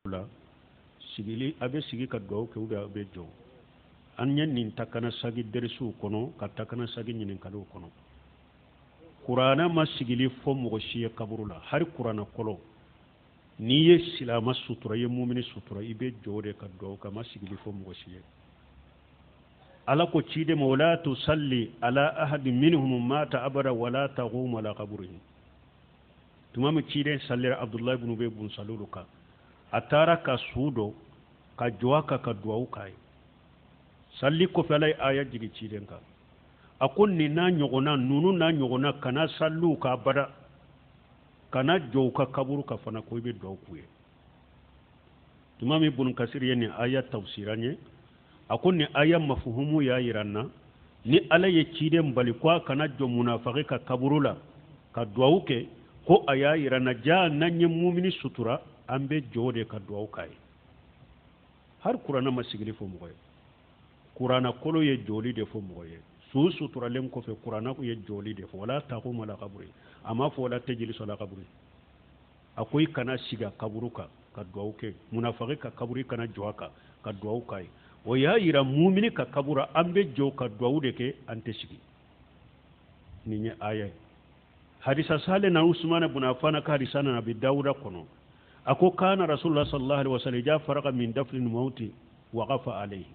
La sigili, a bɛ sigi ka dugawu kɛ ou bien a bɛ jɔ. An ye nin takana sagi derisiw kɔnɔ, ka takana sagi ɲininkaliw kɔnɔ. Kuranɛ ma sigili fɔ mɔgɔ si ye kaburu la, hali kuranɛ kɔlɔ. N'i ye silama sutura, i ye mumini sutura, i bɛ jɔ de ka dugawu kɛ. A ma sigili fɔ mɔgɔ si ye. Ala ko ciden ma: wala tusalli ala ahadi minhum mata abada wala taqum ala qabrihi. Tuma min ciden salira Abdulayi ibn Ubay bun Salulu kan, a taara ka su dɔ ka jɔ a kan ka duwawu k'a ye. Salli kɔfɛ, Ala ye aya jigi ciden kan. A ko nin n'a ɲɔgɔnna ninnu n'a ɲɔgɔnna, kana salliw ka abada, kana jɔ u ka kaburu kan fana ko i bɛ duwawu k'u ye. Tuma min Ibn Kasiri ye nin aya tafsira ye, a ko nin aya mafuhumu y'a yira n na ni Ala ye ciden bali ko a kana jɔ munafaki ka kaburu la ka duwawu kɛ, ko a y'a yira n na jaa n'an ye mumini sutura, an bɛ jɔ de ka duwawu k'a ye. Hali kuranɛ ma sigili fɔ mɔgɔ ye. Kuranɛ kolo ye jɔli de fɔ mɔgɔ ye su suturalen kɔfɛ. Kuranɛ ye jɔli de fɔ: wala taqum ala kaburi. A ma fɔ wala tajlisu ala kaburi. A ko i kana sigi a kaburu kan ka duwawu kɛ. Munafaki ka kaburu, i kana jɔ a kan ka duwawu k'a ye. O y'a yira mumini ka kaburu, an bɛ jɔ ka duwawu de kɛ, an tɛ sigi. Nin ye aya ye. Hadisa sale na Usman ibn Affan ka hadisa na Abi Dawuda kɔnɔ, a ko: kana Rasulullah sallallahu alaihi wasallam idha faraga min dafni mauti waqafa alayhi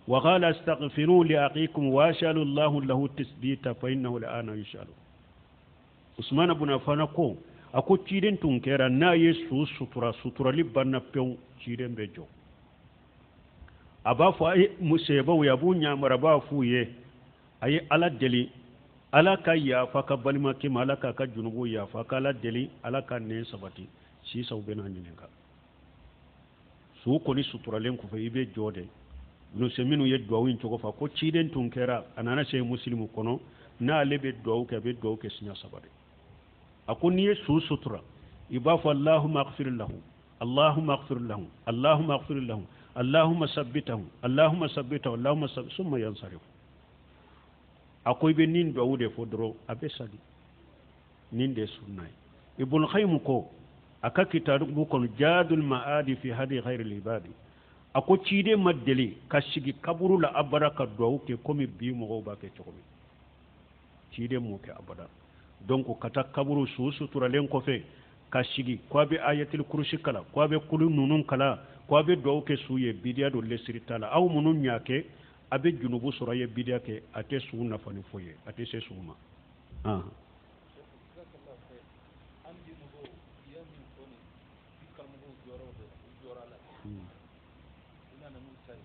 wa qala astaghfiru li akhikum wa as'alu Allah lahu tasbita fa innahu al'ana yus'alu. Usman ibn Affan ko, a ko ciden tun kɛra n'a ye su sutura, suturali banna pewu, ciden bɛ jɔ, a b'a fɔ a ye musebaw ye, a b'u ɲamara, a b'a f'u ye: a ye Ala deli, Ala ka yafa ka balimakɛ ma, Ala k'a ka junubu yafa, ka Ala deli, Ala ka nɛn sabati. Sisan u bɛna ɲininka. Su kɔni suturalen kɔfɛ, i bɛ jɔ de. Minnu ye duwawu in cogo fɔ, ko ciden tun kɛra, a nana se Musilimu kɔnɔ, n'ale bɛ duwawu kɛ, a bɛ duwawu kɛ siɲɛ saba de. A ko n'i ye su sutura, i b'a fɔ: allahumma aghfir lahu, allahumma aghfir lahu, allahumma aghfir lahu, allahumma sabbitahu, allahumma sabbitahu, allahumma sabbitahu, summa yansarif. A ko i bɛ nin duwawu de fɔ dɔrɔn, a bɛ sali. Nin de ye sunna ye. Ibn Qayyim ko a ka kitabu kɔnɔ, Jadul Ma'adi fi hadi khairil ibadi, a ko ciden ma deli ka sigi kaburu la abada ka duwawu kɛ komi bi mɔgɔw b'a kɛ cogo min. Ciden m'o kɛ abada. Donc ka taa kaburu, su suturalen kɔfɛ, ka sigi ko a bɛ ayatul kurusi kalan, ko a bɛ kulu ninnu kalan, ko a bɛ duwawu kɛ su ye, bidiya don, lesiri t'a la. Aw minnu y'a kɛ, a bɛ junubu sɔrɔ. A ye bidiya kɛ, a tɛ su nafa ni foyi ye, a tɛ se su ma. An bi mɔgɔw i ye min fɔ nin, bi karamɔgɔw jɔyɔrɔ bɛ u jɔra la, u nana n'u ta ye.